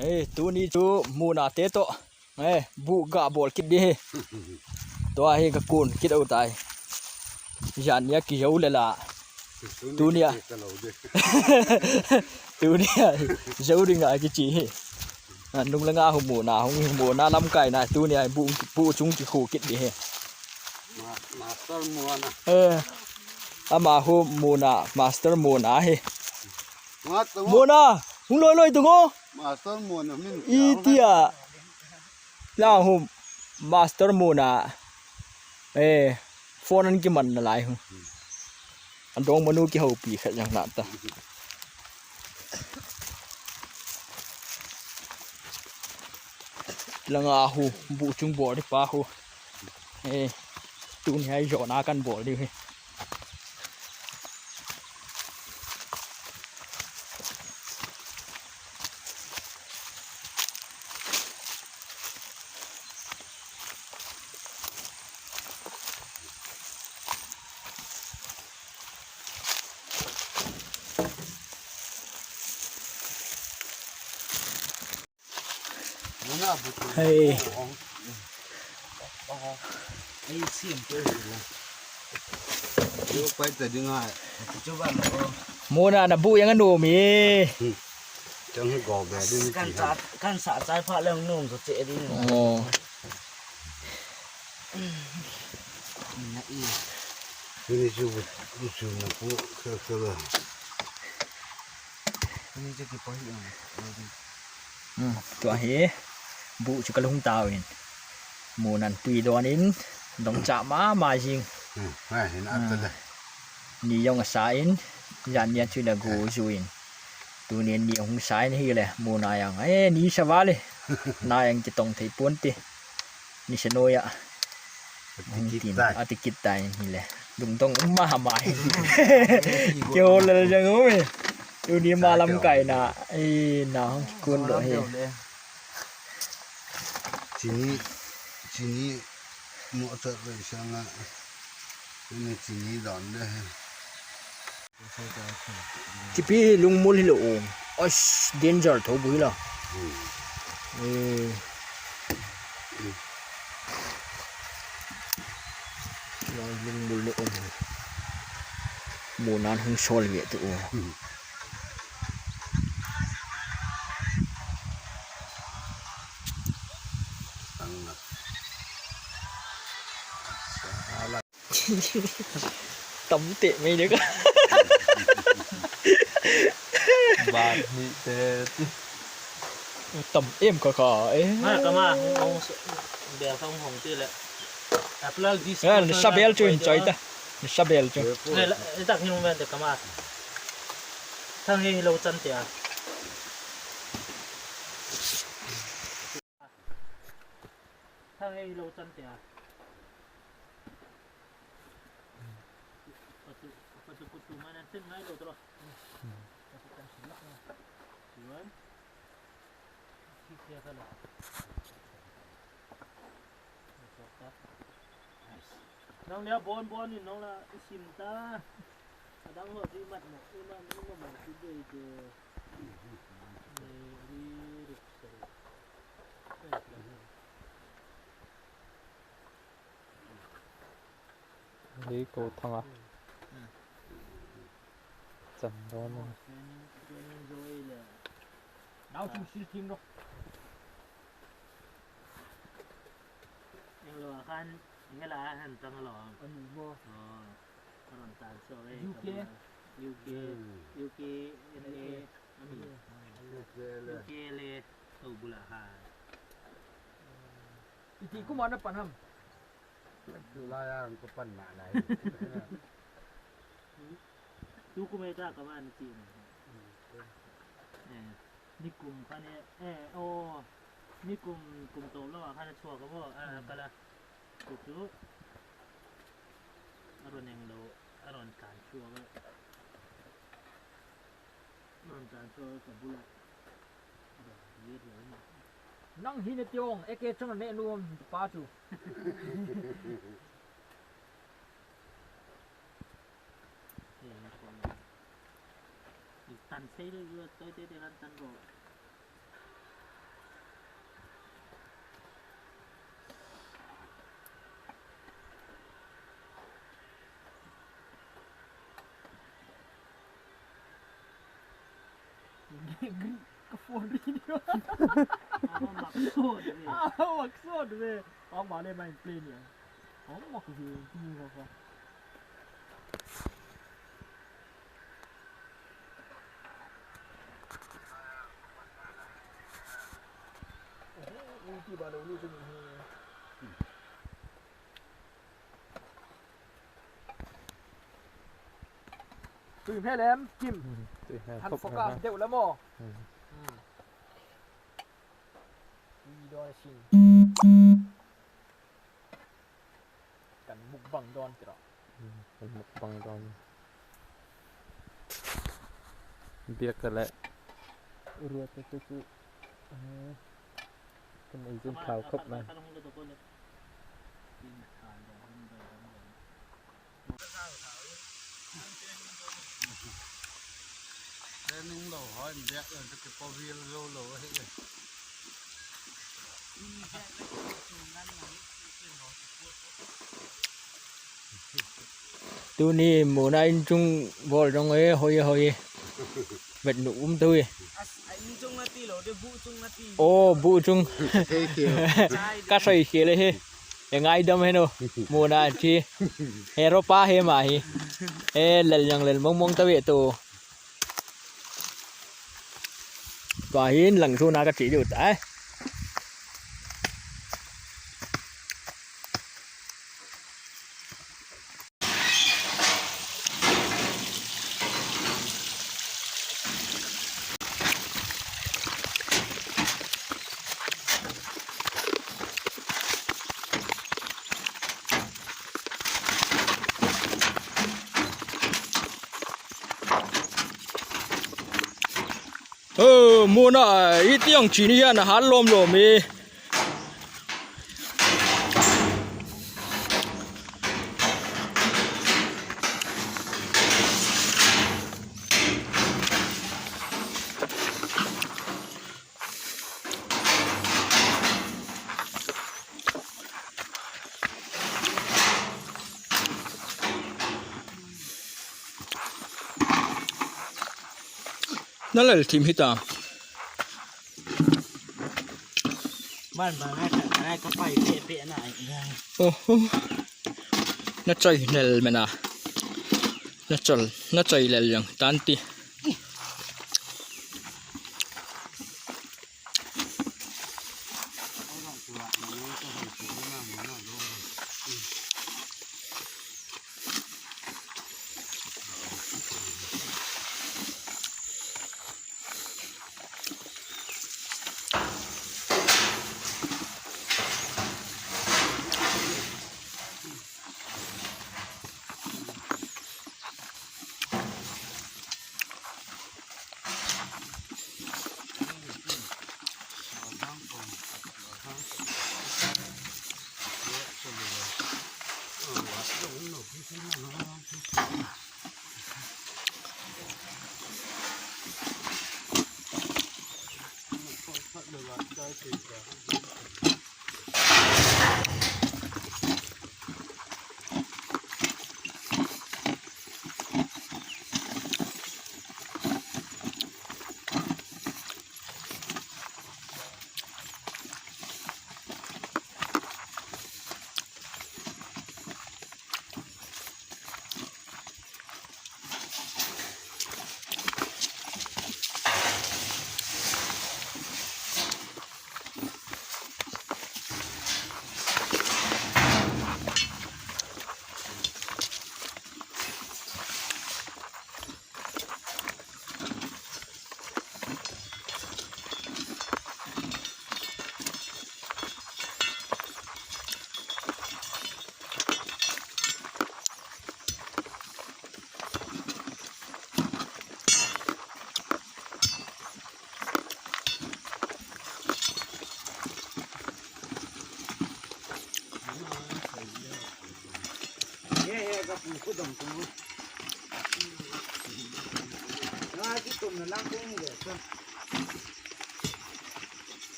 Hei tuni chu hmunah te tawh hei buh gah bawl kip hi tua hi ka kun kit ho tai zan nia ki zo le la tunia tunia zo ringa ki chi hi nung la nga hu mu na hung mu na lam kai na tunia bu bu chung ki khu kit di hi master muana ama hu mu na master mu na hi Mona, hung loi loi tung o. Master Mona min I tia la hum Master Mona e phone an ki man na lai hu. An dong manu ki ho pi khat yang na ta. Langa hu bu chung bo ri pa hu. E tun hi jo na kan bol đi hi. Hei Muna na bu yang anu mi. Kan sa chai pha leng num zo che ding. Oh. Na i. Ini chu chu na pu kha kha la. Ini chu ki po hi ang. Tuah hi buh chu ka lung tau in mun an tui dawn in dong chah ma ma zing ni yong a sa in zan nian chu na gu zu in tu nen ni hung sa in hi le mun ai ang e ni sa wa le na yang ki tong thei puan ti ni se noi a hung tin a tikit tai hi le lung dong ma ma hi kêu là chẳng có mi tu ni ma lam kai na ei na hong ki kun do hi Chini chini mo cha le sanga ni chini don de Tipi hi lungmul hi lo awm as danger tho bui la lai lungmul ni awm hmuh nan hung sawl ve te u. Tam teh mai le ka. Van ni te ti. Tam em ka ka e. Ma ka ma hong bel ka hong ti le. Apple this. Sabel chu in choi ta. Sabel chu. Le tak ni men te ka ma. Thang hi lo chan te a. Thang hei lo chan te a. Patu putu mana sen ngai lo tro. Chuan khi khia kha lo. Nang lea bon bon in nang la sim ta. Adang ho chi mat mo ima ima mo chi de de. Lei ko thang a chan dawn a ni. Iti kuma na pan ham. Tu lai ang ko pan ma lai. Tu kum e ta ka man chi ni. Eh ni kum kha ne eh o ni kum kum to lo kha na chua ka mo a kala tu chu aron eng lo aron tlan chua ka aron tlan chua ka bula aron lir lo ni. Nang hi na tiong eke chang ne nuam pa chu. Tan sei le yo toi te te kan tan ro. Ka phone ri ni a mak sawt ve a mah leh mah in play ni ang a mak ve ti ka kha. Tui hmel em Kim? Tui hmel Han khawp focus mai. deuh la maw? Tui dawn asin. Kan mukbang dawn tiraw? Kan mukbang dawn. Biaka leh Ruata te chu kan ei zun thau khawp mai. Tuni muna in chung bol dong e hoi hoi vet nu um tui ô bu chung ka soi khia le hi ngai dam he no muna chi hero pa he ma hi e lel yang lel mong mong ta ve tu và hin lần thu na ka chỉ được đấy. Ờ mua nó ít tiếng chỉ đi là hát lôm lồm đi nó là thìm hít à nó chơi nel mà nè nó chơi lel yang tan ti.